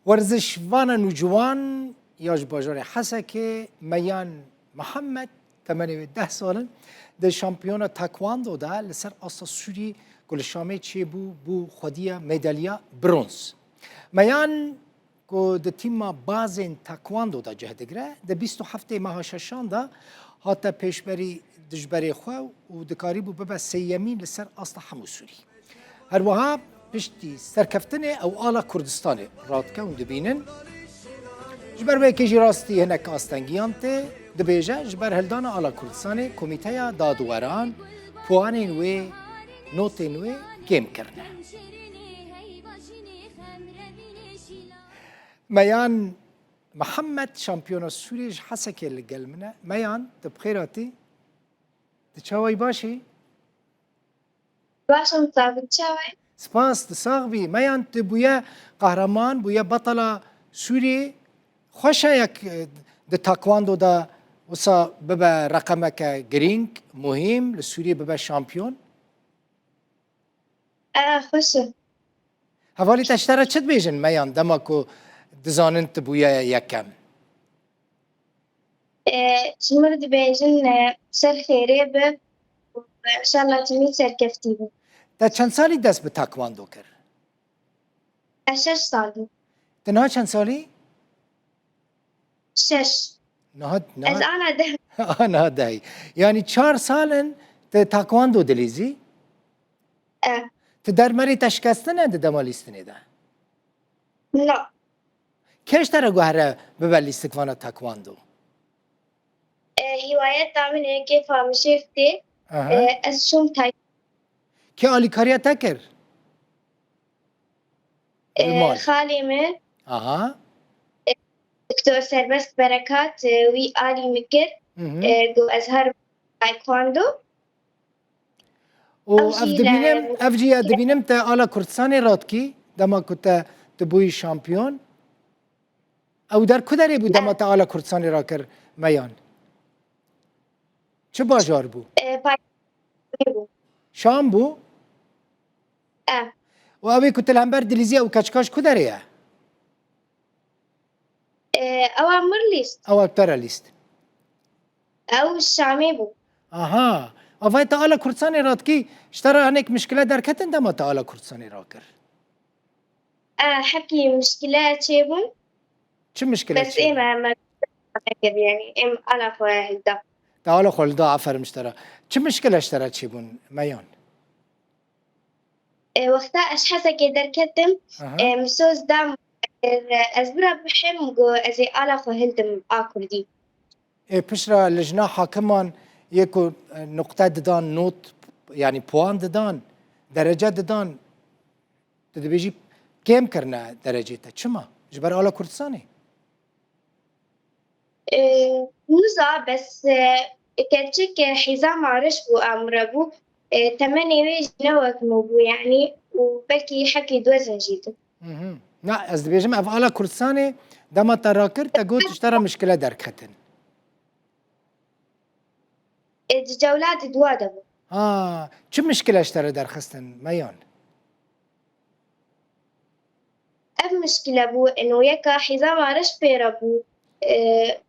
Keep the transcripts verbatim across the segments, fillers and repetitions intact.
Werzişvana nûciwan ya ji bajarê Hesekê Meyan Mihemed, temenê wê deh sal in, di şampiyona taekwondo de li ser asta Sûrî ku li Şamê çêbû, bû xwediya medalya bronz. Meyan ku di tîma bazên taekwondo de cih digire, di bîst û heftê meha şeşan de hate pêşberî dijberê xwe û dikarîbû bibe sêyemîn li ser asta hemû Sûrî. Her wiha piştî serkeftinê ew ala Kurdistanê radike hûn dibînin. Ji ber wê yekê jî rastî hinek astengiyan tê, dibêje, ji ber hildana ala Kurdistanê Komîteya Dadweran puanên wê, notên wê kêm kirine. Meyan Mihemed, şampiyona Sûriyê ji Hesekê li gel min e. Meyan, tu bi xêr hatî? Tu çawa yî, baş î? Baş im, tu çawa yî? Spas, tu sax bî. Meyan, tu bûye qehreman, bûye betala Sûriyê. Xweş e yek, e, di taekwondo de wisa bibe reqemeke girîng, muhîm, li Sûriyê bibe şampiyon? E, xweş e. Hevalî te ji te re çi dibêjin, Meyan, dema ku dizanin tu bûye yekem? E, ji min re dibêjin, e, ser xêrê be û, e, înşallah tu jî serkeftî be. Te çend salî dest bi taekwondo kir? Ez şeş sal bû. Tu niha çend salî? Şeş. Niha, niha... Ez ana deh. Ana deh. Yanî çar sal in tu taekwondo dilîzî? E. Tu dermerî te şikestine di dema lîstinê de? Na. Kê ji te re got here bibe lîstikvana taekwondo? E, hîwayeta min e, kêfa min jê tê. Aha. E, ez çûm tay- Kê alîkariya te kir? E, Li mal. Xalê min. Aha. E, Doktor Serbest Berekat, e, wî alî min kir. Hı hı. E, got ez herim taekwondo. Û Ew ev jî dibînim, li ev jî ya dibînim te ala Kurdistanê radikî, dema ku te, tu bûyî şampiyon. Ew der ku derê bû dema te ala Kurdistanê rakir, Meyan? Çi bajar bû? E, pay-, bû. Şam bû? E. Û ew ê ku tu li hember dilîzî ew keçika ji ku derê ye? E, ewa min lîst. Ewa te re lîst. Ew Şamê bû. Aha. Avayê te ala Kurdistanê radikî, ji te re hinek mişkile derketin dema te ala Kurdistanê rakir? E, hepkî mişkile çêbûn. Çi mişkile çêbûn? Bes êm me, me nekir, yanî êm ala xwe hilda. Te ala xwe hilda, aferin ji te re. Çi mişkile ji te re çêbûn, Meyan? E, wexta ez Hesekê derketim, Aha. e, min soz da, e, ez bira bihêm, got ez ê ala xwe hildim a Kurdî. Ê, piştre lijna hakiman yê ku, e, nuqte didan, not, yanî puan didan, derece didan, tu dibêjî kêm kirine derecê te. Çima? Ji ber ala Kurdistanê? E, niza bes, e, keçik, e, hîza ma reş bû, amre bû. E, temenê wê jî ne wek min bû, yanî, û belkî hepkî dozin jî dibû. Mhm. Na, ez dibêjim, ev ala Kurdistanê dema te rakir, te got ji te re mişkile derketin. E, di cewla di dua de bû. Ha, çi mişkile ji te re derxistin, Meyan? Ev mişkile bû, eno yeka hîza ma reş pê re bû. E,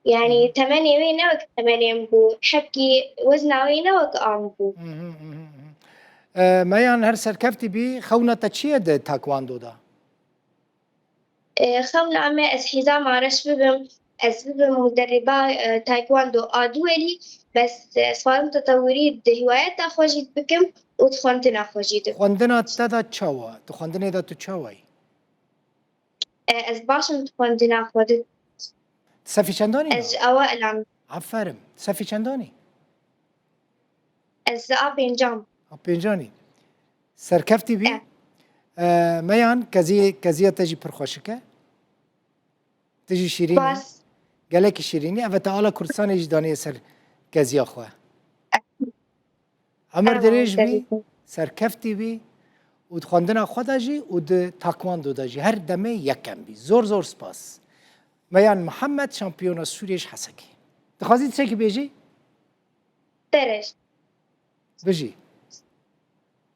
yanî temenê wê ne wek temenê min bû, hepkî wezna wê ne wek a min bû. Mhm, mhm, mhm. E, Meyan, her serkeftî bî, xewna te çi ye di taekwondo de? E, xewna me ez hîza ma reş bibim, ez bibim muderriba, e, taekwondo a duwelî, bes, e, ez xwazim tetewirî di hîwayeta xwe jî bikim û di xwendina xwe jî de. Xwendina te de çawa? Di xwendinê de tu çawa yî? E, ez baş im di xwendina xwe de. Sefî çendanî? Ez ji awailan. Aferin. Sefî çendanî? Ez a pêncan. A pêncanî. Serkeftî bî. E. E, Meyan, kezî-, keziya te jî pir xweşik e. Tu jî şîrîn î. Spas. Gelekî şîrîn î. Ev e te ala Kurdistanê jî daniye ser keziya xwe. E. Emir dirêj bî, serkeftî bî û di xwendina xwe de jî û di taekwondo de jî her demê yekem bî. Zor zor spas. Meyan Mihemed, şampiyona Sûriyê ji Hesekê. Dixwazî tiştekî bêjî? Te re jî. Bijî.